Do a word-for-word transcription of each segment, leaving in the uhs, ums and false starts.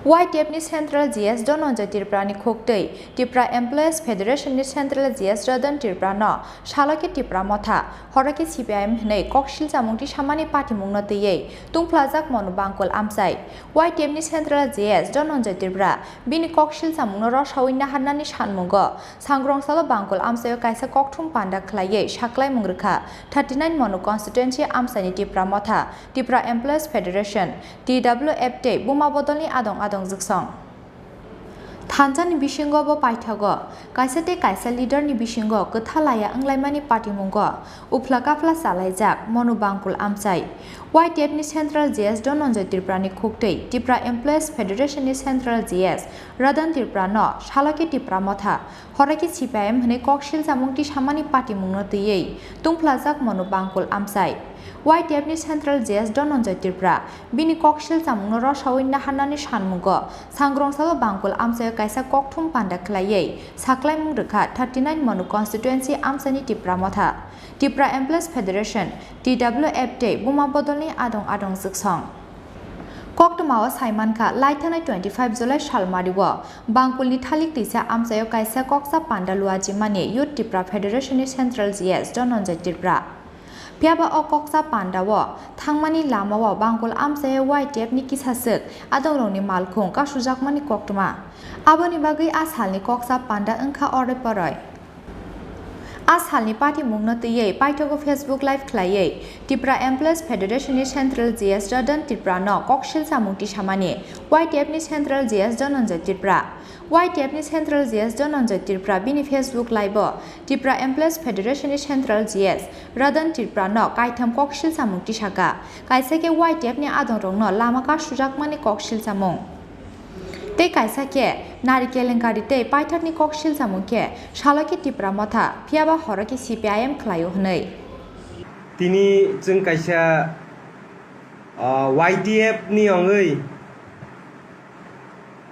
Y T F ni Central G S Dhananjay Tripura ni khuktwi Tripura Employees Federation ni Central G S Radan Tripura no salo khe Tipra Motha, horo khe C P I M hwnwi kok silchamung tisamani patimung no twiwi tungphlajak Monu Bangkul amchai. Y T F ni Central G S Dhananjay Tripura bini kok silchamung no rosawi naharnani sanmungo Sangrong salo Bangkul amchaio kaisa kokthum panda khlaiwi saklaimung rwkha thirty nine Monu constituency amchaini Tipra Motha, Tripura Employees Federation, T W F tei Buma Bodolni adong adong jwksong. Thansa ni bisingo bo paithago kaisa tei kaisa leader ni bisingo kwtha laya wnglaimani patimungo uphla kaphla chalaijak Monu Bangkul amchai. Y T F ni Central G S Dhananjay Tripura ni khuktwi Tripura Employees Federation ni Central G S Radan Tripura no salo khe Tipra Motha, horo khe C P I M hwnwi kok silchamung tisamani patimung no twiwi tungphlajak Monu Bangkul amchai. Y T F ni Central G S Dhananjay Tripura bini kok silchamung no rosawi naharnani sanmungo Sangrong salo Bangkul amchaio kaisa kokthum panda khlaiwi saklaimung rwkha thirty nine Monu constituency amchaini Tipra Motha, Tripura Employees Federation, T W F tei Buma Bodolni adong adong jwksong. Koktwmao saimankha, laithanai twenty five July salmario Bangkulni Thalik Twisa amchaio kaisa koksa panda luachimani Youth Tripura Federation ni Central G S Dhananjay Tripura. Phiyaba o koksa pandao thangmani lamao Bangkul amchaio Y T F ni kisaswk adongrokni malkhung kasujakmani koktwma. Aboni bagwi a salni koksa panda wngkha oroi poroi. A salni patimungno twiwi paithago Facebook Live khlaiwi Tripura Employees Federation ni Central G S Radan Tripura no koksil samung tisamani Y T F ni Central G S Dhananjay Tripura. Y T F ni Central G S Dhananjay Tripura bini Facebook Live o Tripura Employees Federation ni Central G S Radan Tripura no kaitham koksil samung tisaka. Kaisa khe Y T F ni adongrokno lama kasujakmani koksil samung. Tei kaisa khe nari kelenkari tei paithakni kok silchamung khe salo khe Tipra Motha, phiyaba horo khe C P I M khlaio hwnwi. Tini chwng kaisa, ah, Y T F ni ongwi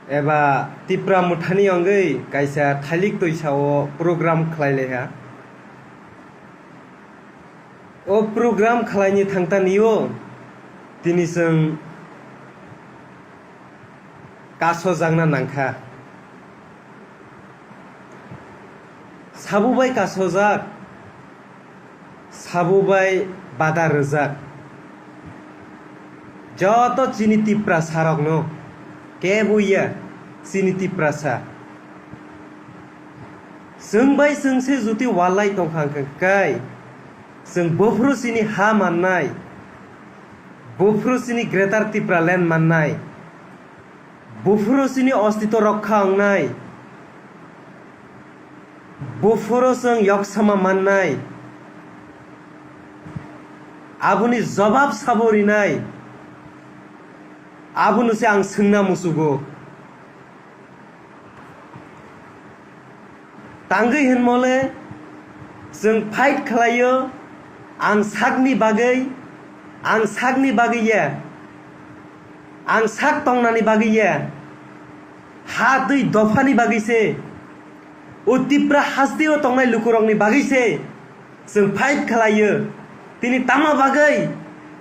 eba Tipra Motha ni ongwi kaisa thailik toisa o program khlai lai ha. O program khlaini thangtani o tini chwng kasojakna nangkha. Sabo bai kasojak, sabo bai bada rwjak. Joto chini Tiprasa rokno kebo ya chini Tiprasa. Chwng bai chwng se juti walai tongkha hwnkhe kai, chwng buphuru chini ha mannai, buphuru chini Greater Tipraland mannai, buphuru chini ostito rokha wngnai, buphuru chwng yoksama mannai, aboni jobab sabo rinai, abono se ang swngna muchugo. Tangwi hinmole chwng fight khlaio, ang sakni bagwi, ang sakni bagwi ya, ang sak tongnani bagwi ya, ha twi dophani bagwi se, o Tipra hasteo tongnai lukurokni bagwi se chwng fight khlaio. Tini tama bagwi,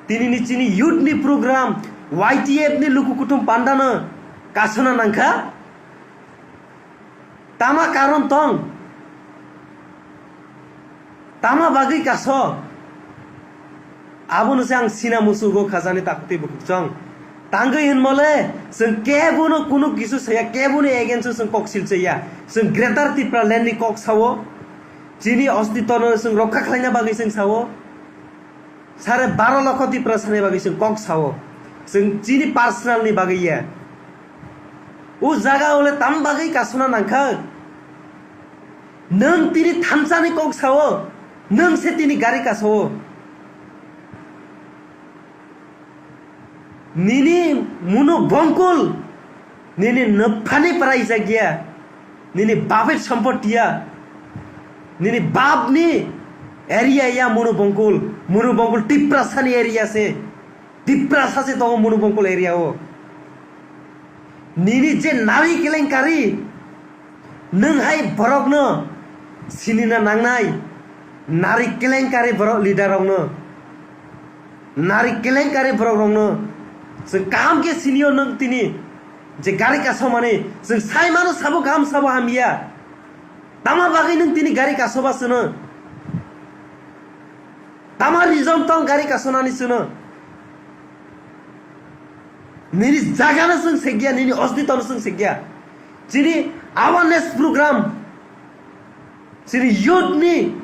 tini ni chini youth ni program, Y T F ni luku kuthum pandano kasona nangkha? Tama karon tong? Tama bagwi kaso? Abono se ang sina musugo khajani takhukti bukhukchong. Tangwi hinmole chwng kebono kunu kisu saya, keboni against o chwng kok silchaya. Chwng Greater Tipraland ni kok sao. Chini ostitono chwng rokha khlaina bagwi chwng sao. Sare baro lokho Tiprasani bagwi chwng kok sao. Chwng chini personal ni bagwi ya. O jaga ole tam bagwi kasona nangkha. Nwng tini thamsani kok sao. Nwng se tini gari kasao. Nini munu bongkul. Nini nwphani praijak ya, nini bapni sompoti ya, nini bapni area ya Munu Bongkul, Munu Bongkul Tiprasani area se, Tiprasa se tongo Munu Bongkul area o. Nini je nari kelenkari, nwng hai borokno sinina nangnai, nari kelenkari borok leader rokno. Nari kelenkari borok rokno chwng kaham khe sinio nwng tini. Je gari kasomani, chwng sai mano sabo kaham sabo hamya. Tama bagwi nwng tini gari kasoba chwno? Tama reason tong gari kasonani chwno? Nini jagano chwng segya, nini ostitono chwng segya. Chini awareness program, chini youth ni,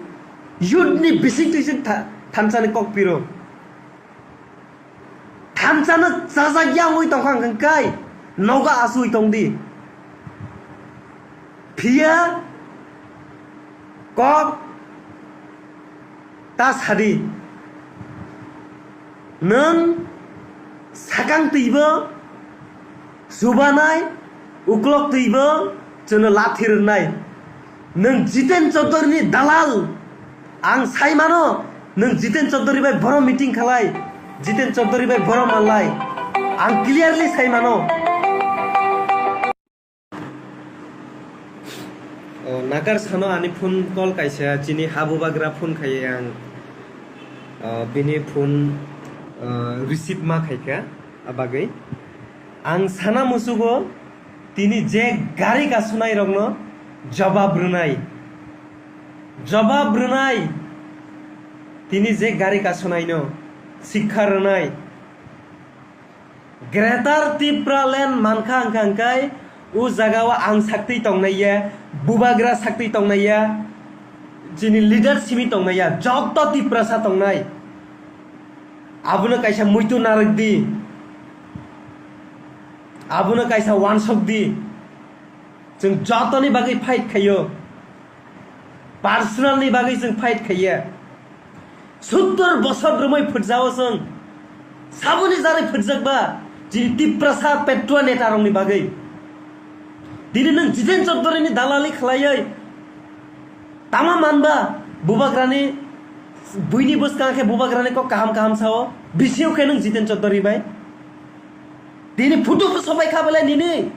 youth ni bising twi chwng tha-, thansa ni kok piro. Thansa no chajak ya wngwi tongkha hwnkhe kai nogo asugwi tongdi. Phiya kok ta sadi. Nwng sakang twibo chubanai, uklok twibo chwngno lathi rwnai. Nwng Jiten Chaudhary ni dalal. Ang sai mano, nwng Jiten Chaudhary bai borom meeting khalai, Jiten Chaudhary bai borom manlai. Ang clearly sai mano. O, nakar sano ani phone call kaisa chini habubagra phone khaiye ang, o, bini phone, o, receive ma khaikha, abagwi ang sana musugo tini je gari kasunai rokno jawab rwnai, jawab rwnai, tini je gari kasunaino sikha rwnai. Greater Tipraland mankha hwnkha hwnkhe o jagao ang saktwi tongnai ya, bubagra saktwi tongnai ya, chini leader simi tongnai ya, joto Tiprasa tongnai. Abono kaisa muitu narwk di, abono kaisa wansok di. Chwng jotoni bagwi fight khaio, personal ni bagwi chwng fight khaiya. Suttur bosor romwi phutjao chwng. Saboni jarwi phutjakba chini Tiprasa Petrua neta rokni bagwi. Dini nwng Jiten Chaudhary ni dalali khlaiwi tama manba bubagrani buini bwskang khe bubagrani kok kaham kaham sao. Bisio khe nwng Jiten Chaudhary bai. Tini photo bo sobai kha belai nini.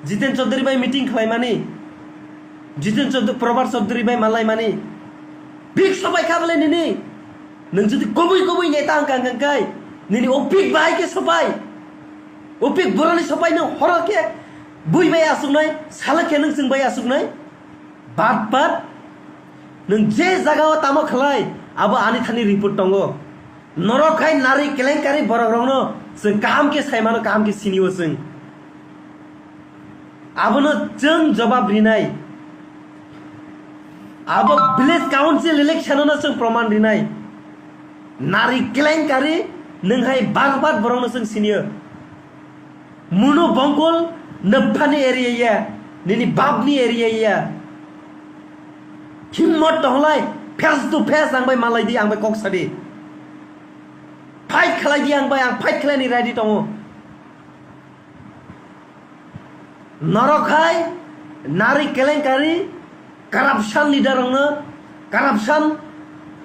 Jiten Chaudhary bai meeting khlaimani. Jiten Chaudhary, Probhat Chaudhary bai malaimani. Big sobai kha belai nini. Nwng jodi kubui kubui neta wngkha hwnkha kai, nini o big bai khe sobai. O big boroni sobai nwng horo khe bui bai asuknai, sala khe nwng chwng bai asuknai. Bat bat, nwng je jagao tamo khlai, abo ani thani report tongo. Norok hai nari kelenkari borok rokno chwng kaham khe sai mano, kaham khe sinio chwng. Abono chwng jawab rinai. Abo village council election no chwng proman rinai. Nari kelenkari nwng hai bar bar borokno chwng sinio. Muno bongkol nwphani area ya, nini bapni area ya. Himmot tonglai, face to face ang bai malai di, ang bai kok sadi. Fight khlai di ang bai, ang fight khlaini ready tongo. Norok hai nari kelenkari, corruption leader rokno, corruption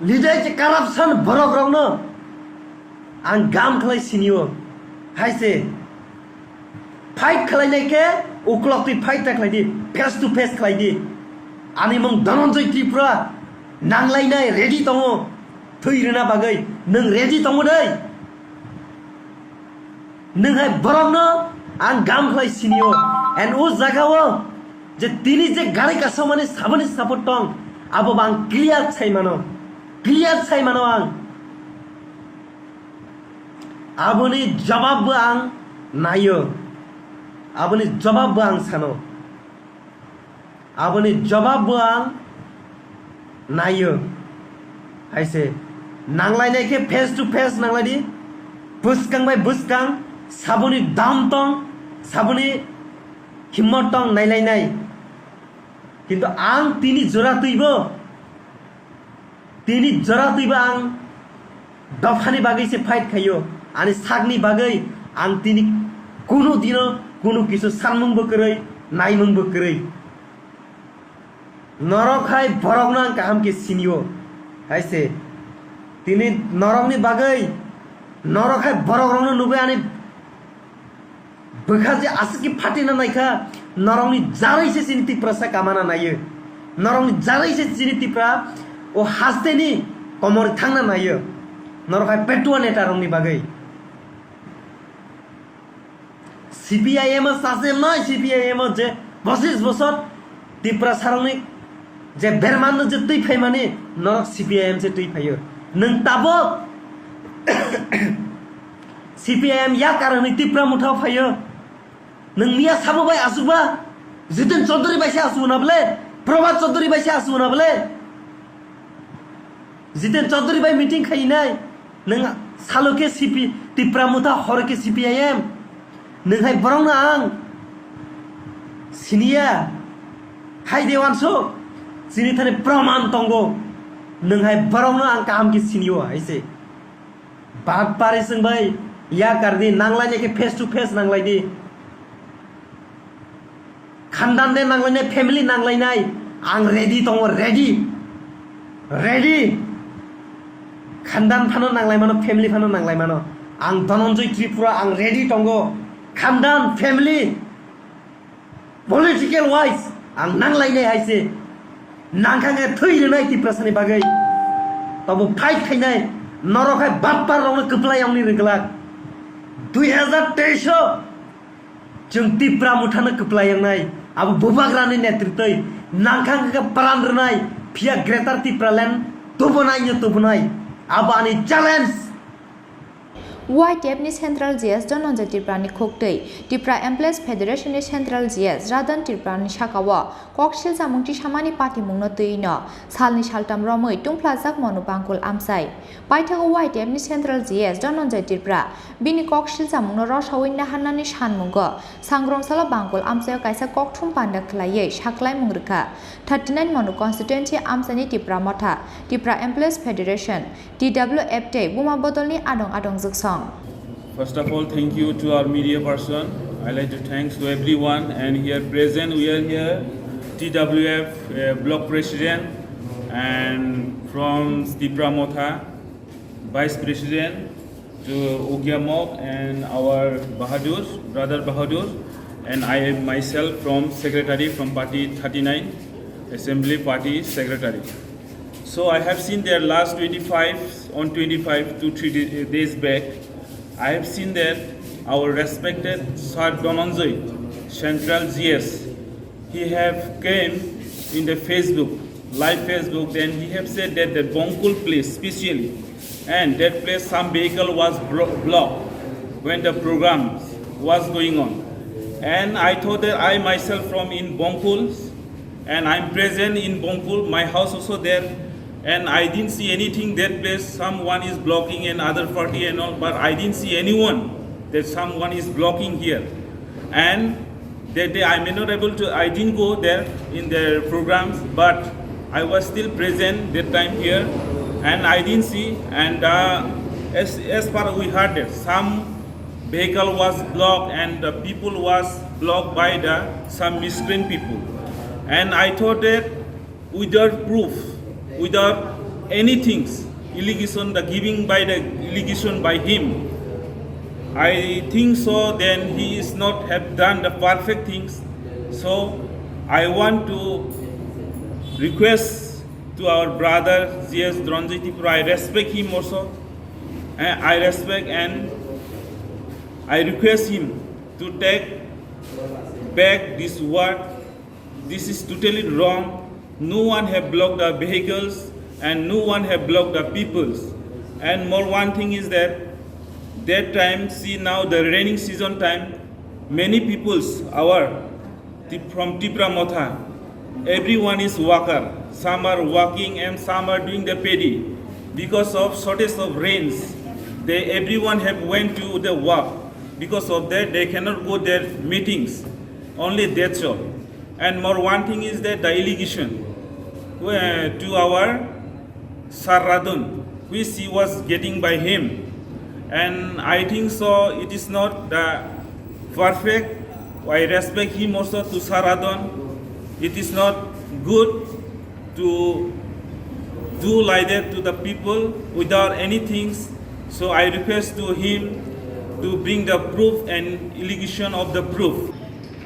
leader je corruption borok rokno ang gam khlai sinio. Hai se fight khlainai khe uklok twi fight ta khlai di, face to face khlai di. Ani mung Dhananjay Tripura, nanglainai ready tongo thwi rwna bagwi, nwng ready tongo dei? Nwng hai borokno ang gam khlai sinio, and o jagao je tini je gari kasamani saboni support tong, abo bo ang clear sai mano, clear sai mano ang. Aboni jawab bo ang naio, aboni jawab bo ang sano. Aboni jawab bo ang naio. Hai se nanglainai khe face to face nanglai di. Bwskang bai bwskang saboni dam tong, saboni himmot tong nailainai. Kintu ang tini jora twibo, tini jora twibo ang dophani bagwi se fight khaio, ani sakni bagwi ang tini kunu dino kunu kisu sanmung bo kwrwi, naimung bo kwrwi. Norok hai borokno ang kaham khe sinio, hai se tini norokni bagwi, norok hai borok rokno nugwi ani bwkha je aswk khe phatina naikha, norokni jarwi se chini Tiprasa kamana naiyo. Norokni jarwi se chini Tipra o hasteni komor thangna naiyo. Norok hai Petua neta rokni bagwi. C P I M o sase nai, C P I M o je bosis bosor Tipra sarokni je bermano je twi phaimani norok C P I M se twi phaio. Nwng tabuk C P I M ya karonwi Tipra Motha phaio. Nwng miya sabo bai asukba, Jiten Chaudhary bai se asuk na bole, Prabhat Chaudhary bai se asuk na bole. Jiten Chaudhary bai meeting khainai, nwng salo khe C P, Tipra Motha horo khe C P I M, nwng hai borokno ang siniya, hai de wansuk, chini thani proman tongo, nwng hai borokno ang kaham khe sinio hai se. Bak pari chwng bai, ya kardi, nanglai nai khe face to face nanglai di. Khandan de nanglainai, family nanglainai, ang ready tongo, ready, ready. Khandan phano nanglai mano, family phano nanglai mano. Ang Dhananjay Tripura, ang ready tongo. Khandan, family, political wise, ang nanglainai hai se. Nangkha khe thwi rwnai Tiprasani bagwi. Tobo fight khainai, norok hai bapar rokno kwplai yongni rwglak. Dui hazar teis o Chwng Tipra Mothano kwplai wngnai, abo Bubagrani netritwi nangkha wngkha pran rwnai, phiya Greater Tipraland tubunai no tubunai, abo ani challenge. Y T F ni Central G S Dhananjay Tripura ni khuktwi Tipra Employees Federation ni Central G S Radhan Tripura ni saka o kok silchamung tisamani patimungno twiwi no salni saltam romwi tungphlajak Monu Bangkul amchai. Paithago Y T F ni Central G S Dhananjay Tripura bini kok silchamungno rosawi naharnani sanmungo Sangrong salo Bangkul amchaio kaisa kokthum panda khwlaiwi saklaimung rwkha. Thirty nine Manu Constituency amchaini Tipra Motha, Tipra Employees Federation, T W F tei Buma Bodolni adong adong jwksong. First of all, thank you to our media person. I like to thanks to everyone and here present. We are here, T W F uh, block president and from Tipra Motha, vice president, to Ukia Mok and our Bahadur, brother Bahadur, and I myself from secretary from party thirty nine assembly party secretary. So I have seen their last twenty five, on twenty five to three da- days back. I have seen that our respected Sir Dhananjay, Central G S, he have came in the Facebook, live Facebook, then he have said that the Bongkul place specially, and that place some vehicle was bro- blocked when the program was going on. And I thought that I myself from in Bongkul, and I'm present in Bongkul, my house also there, and I didn't see anything that place, someone is blocking and other party and all, but I didn't see anyone that someone is blocking here. And that day I may not able to, I didn't go there in their programs, but I was still present that time here, and I didn't see. And uh, as, as far we heard that some vehicle was blocked and the people was blocked by the some miscreant people. And I thought that without proof, without anything, allegation, the giving by the allegation by him, I think so, then he is not have done the perfect things. So I want to request to our brother G S Dhananjay Tripura. I respect him also. And I respect and I request him to take back this word. This is totally wrong. No one have blocked the vehicles and no one have blocked the peoples. And more one thing is that that time, see now the raining season time, many peoples our Tip- from Tipra Motha, everyone is worker. Some are working and some are doing the paddy. Because of shortage of rains, they everyone have went to the work. Because of that, they cannot go their meetings. Only that's all. And more one thing is that the allegation uh, to our Sir Radon, which he was getting by him. And I think so, it is not the perfect. I respect him also to Sir Radon. It is not good to do like that to the people without anything. So I request to him to bring the proof and allegation of the proof.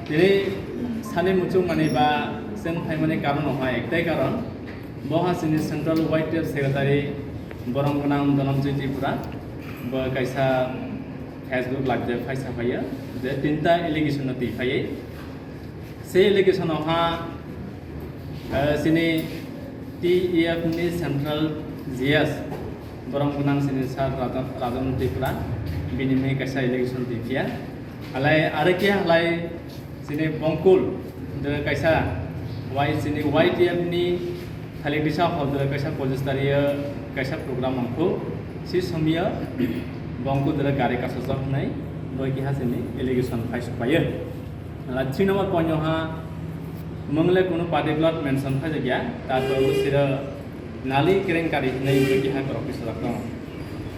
Tini sani muchung mani ba sen phaimani karon no hai ektai karon. Bo ha chini Central Y T F Secretary borong gwnang Dhananjay Tripura. Bo kaisa Facebook live de phai saphaiyo je tinta allegation no twi phaiwi. Se allegation o ha, eh, sini T E F ni central G S borong gunang sini sir Rajan, Rajan Tripura bini mui kaisa allegation twi phiya. Halai are khe halai sini Bongkul de kaisa Y sini Y T F ni Thalik disa hor dere kaisa pojis tariyo kaisa program wngkhu, si somyo bongku dere gari kasajak hwnwi boi keha sini allegation khai sokpaiyo. Ala three number point ha mwngle kunu particular mention khaijak ya, tarpor bo siro nali kerenkari hwnwi boi keha korok tisajak tongo.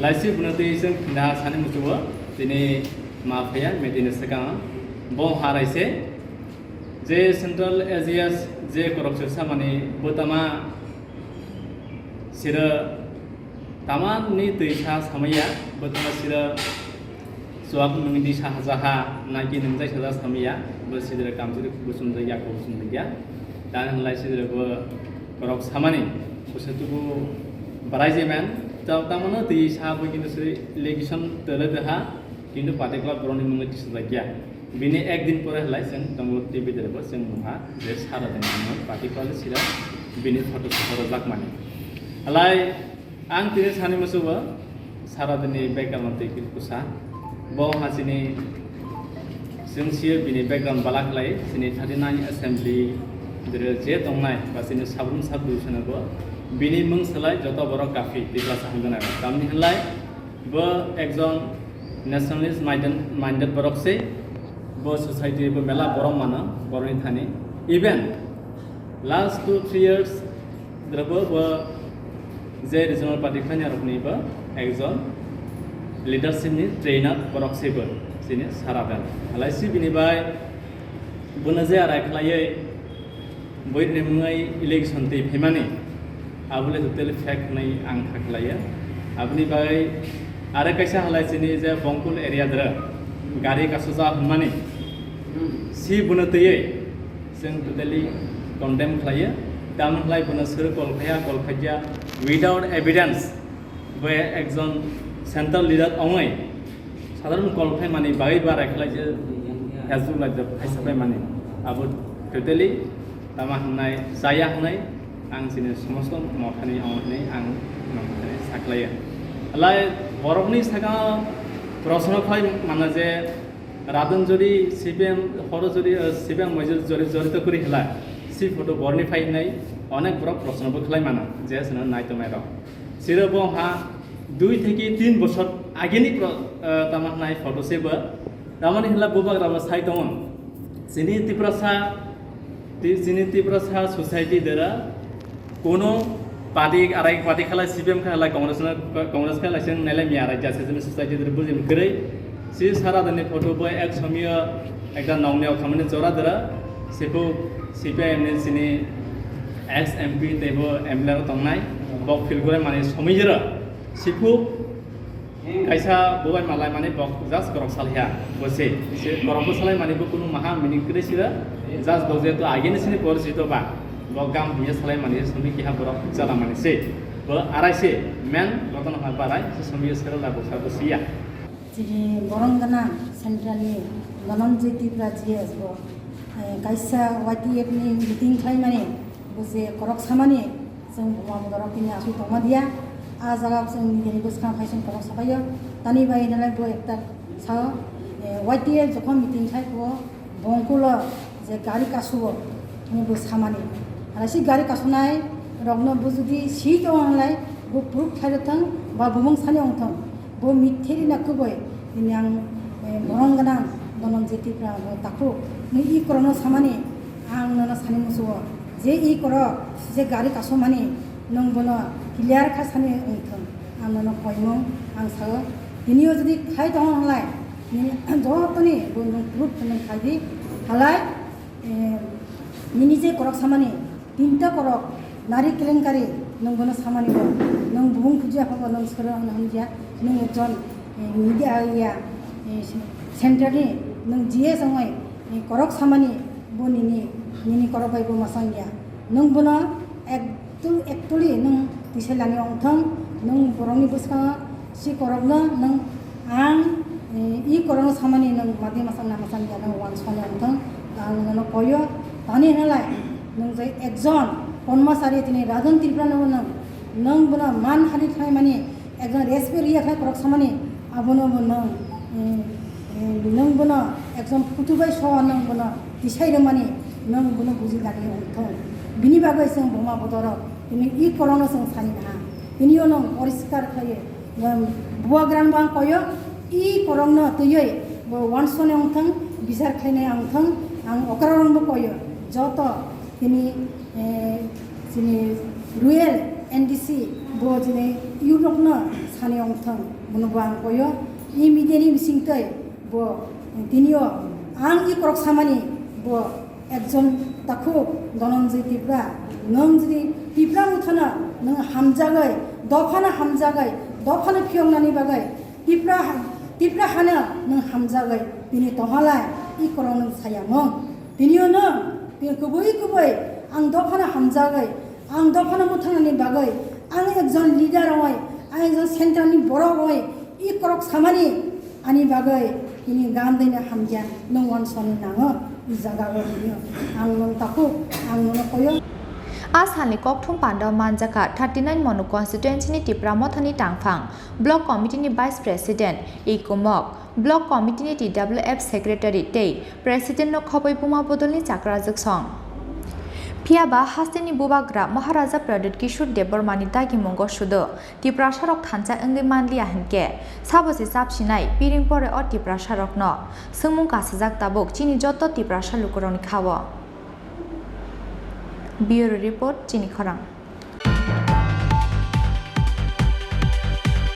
Laisi bwno twi chwng khina sani muchugo tini ma phaiya meeting ni swkang bo harai se je central A G S je koroksa samani bwtama sira tamani twi sa samaya bwtama sira chuak nungdi sa hajaha naki nungjai saja samaya bo sidra kamjri busum jaya ko busum jaya dan lai sidra bo korok samani busa tubu barai jemen tamano twi sa bo kintu sri legison tele deha kintu particular boroni mungwi tisajak ya. Bini ek din pore halai chwng tongo T V dere bo chwng nukha je sara din ano particularly sira bini photo soto rwjak mani. Halai ang tini sani musugo sara dini background twi kusa. Bo ha chini chwng siyo bini background balak lai chini thirty nine assembly dere je tongnai ba chini sabrum sub division bo bini mung salai joto borok kafi Tiprasa hamjanai. Tamni halai Bo ekjon nationalist minded, minded borok se, bo society bo mela borok mano, borokni thani. Even last two, three years, bo, bo je regional party khani rokni bo ekjon leadership ni trainer borok se bo, sini sara ben. Halai si bini bai, bono je arai khlaiwi, Boirni mwngai election twi phaimani, abole totally fake hwnwi ang kha khlaiya. Aboni bagwi are kaisa halai chini je Bongkul area dra gari kasoja hwnmani, si bono twiwi chwng totally condemn khlaiya. Tamni halai bono sir call khaiya, call khaiya without evidence. Bo ekjon central leader ongwi sadharon call khaimani bagwi ba raikhlai je Facebook live jab khaisa paimani abo totally tama hwnai chaya hwnai ang chini somosto mothani ong hwnwi ang nongkhani saklaiya. Alai borokni saka proshno khlai mana je Radon jodi C P M horo jodi, eh, C P M moi jodi jodi jorito kuri hwla si photo borni phai hwnai onek borok proshno bo khlai mano je sino nai tongnai rok. Siro bo ha dui theke tin bosor ageni pro-, eh, tama hwnai photo se bo. Tamani hwnla bubagra bo sai tongo. Chini Tiprasa, ti-, chini Tiprasa society dera kono party, arai party khalai C P M khalai Congress no, Congress khalai sing nele mi arai jase chini society dera bujim kwrwi. Si sara dani photo bo ek somiyo ekta nongni okhamani jora dera. Sipu C P I M ni chini ex M P teibo M L A rok tongnai, bok feel gore mani somoi jero. Sipu kaisa bubai malai mani bok just korok salaiya, bo se, se korok bo salai mani bo kunu maha meaning kwrwi sira, just bok jehetu agini sini porjito ba, bok gam himya salai mani somoi kiha borok jala mani se, bo arai se, men gotono ha barai, se somoi sera la boksa bo siya. Chini borong gana central ni Dhananjay Tripura G S bo, eh, kaisa Y T F ni meeting khlai mani, bo je korok samani, chwng buma borok tini asui tongma dia. A jaga chwng nini bwskang phai chwng korok sabaio. Tani bai hinalai bo ekta sao, eh, Y T F jokhon meeting khlai phuo, Bongkulo je gari kasuo, hwnwi bo samani. Hala si gari kasunai rokno bo jodi si tongo hwnlai, bo proof khlai rwthwng ba bumung sani wngthwng. Bo mitheri na kubui, tini ang, eh, borong gwnang, Dhananjay Tripura bo takhuk. Nwi i korokno samani, ang nono sani musuo. Je i korok, je gari kasumani, nwng bono clear kha sani wngthwng. Ang nono koimung, ang sao. Tini o jodi khai tongo hwnlai, nini jotoni bo nwng proof nwng khai di. Halai, eh, nini je korok samani, tinta korok, nari kelenkari, nwng bono samani bo, nwng bumung khujiya phobo, nwng soro hwnwi hamjiya, nwng ekjon, eh, media ya, eh, center ni, nwng G S wngwi, eh, korok samani, bo nini, nini korok bai bo mwsang ya. Nwng bono ek Actually, actually, nwng twisalani wngthong, nwng borokni bwskango si korokno nwng ang I korokno samani nwng madi masang na masang ya nwng wansukmani wngthang, ang nono koyo, tani hinalai nwng je ekjon Kormasari tini Rajan Tripura no nwng, nwng bono man hari khlaimani, ekjon respect riya khlai korok samani, abono bo nwng, nwng bono ekjon phutu bai so nwng bono tisai rwmani, nwng bono buji dani wngthang. Bini bagwi chwng buma bodorok tini i korokno chwng sani naha, tini o nwng poriskar khlaiwi. Bubagrano bo ang koyo, i korokno twiwi bo wansukmani wngthang, bichar khlainai wngthang, ang okrarokno bo koyo, joto tini, eh, chini rural N D C bo chini youth rokno sani wngthang, bono bo ang koyo, i media ni bisingtwi bo tini o ang i korok samani bo ekjon takhuk Dhananjay Tripura, nwng jodi Tipra Mothano nwng hamjagwi, dophano hamjagwi, dophano phiyoknani bagwi Tipra ha-, Tipra hano nwng hamjagwi tini tonghalai, i korok nwng sayamung. Tini o nwng, tini kubui kubui ang dophano hamjagwi, ang dophano mwthangnani bagwi, ang ekjon leader oi, ang ekjon central ni borok oi, i korok samani ani bagwi tini gam dei na hamya nwng wansukmani nango, i jaga o tini o ang nwng takhuk, ang nwng koyo. A salni kokthum panda manjakha thirty nine Manu constituency ni Tipra Mothani tangphang, Block Committee ni Vice President I Kumok, Block Committee ni T W F Secretary tei President no khobwi buma bodolni chakrajwk song. Phiyaba hasteni bubagra Maharaja Pradyut Kishore Debbarma ni dagimungo sudu Tiprasa rok thansa wngwi manliya hinkhe, sabo se chapsinai piring pore o Tiprasa rokno? Swngmung kasajak tabuk chini joto Tiprasa lukurokni khao. Bureau Report, Chini Khorang.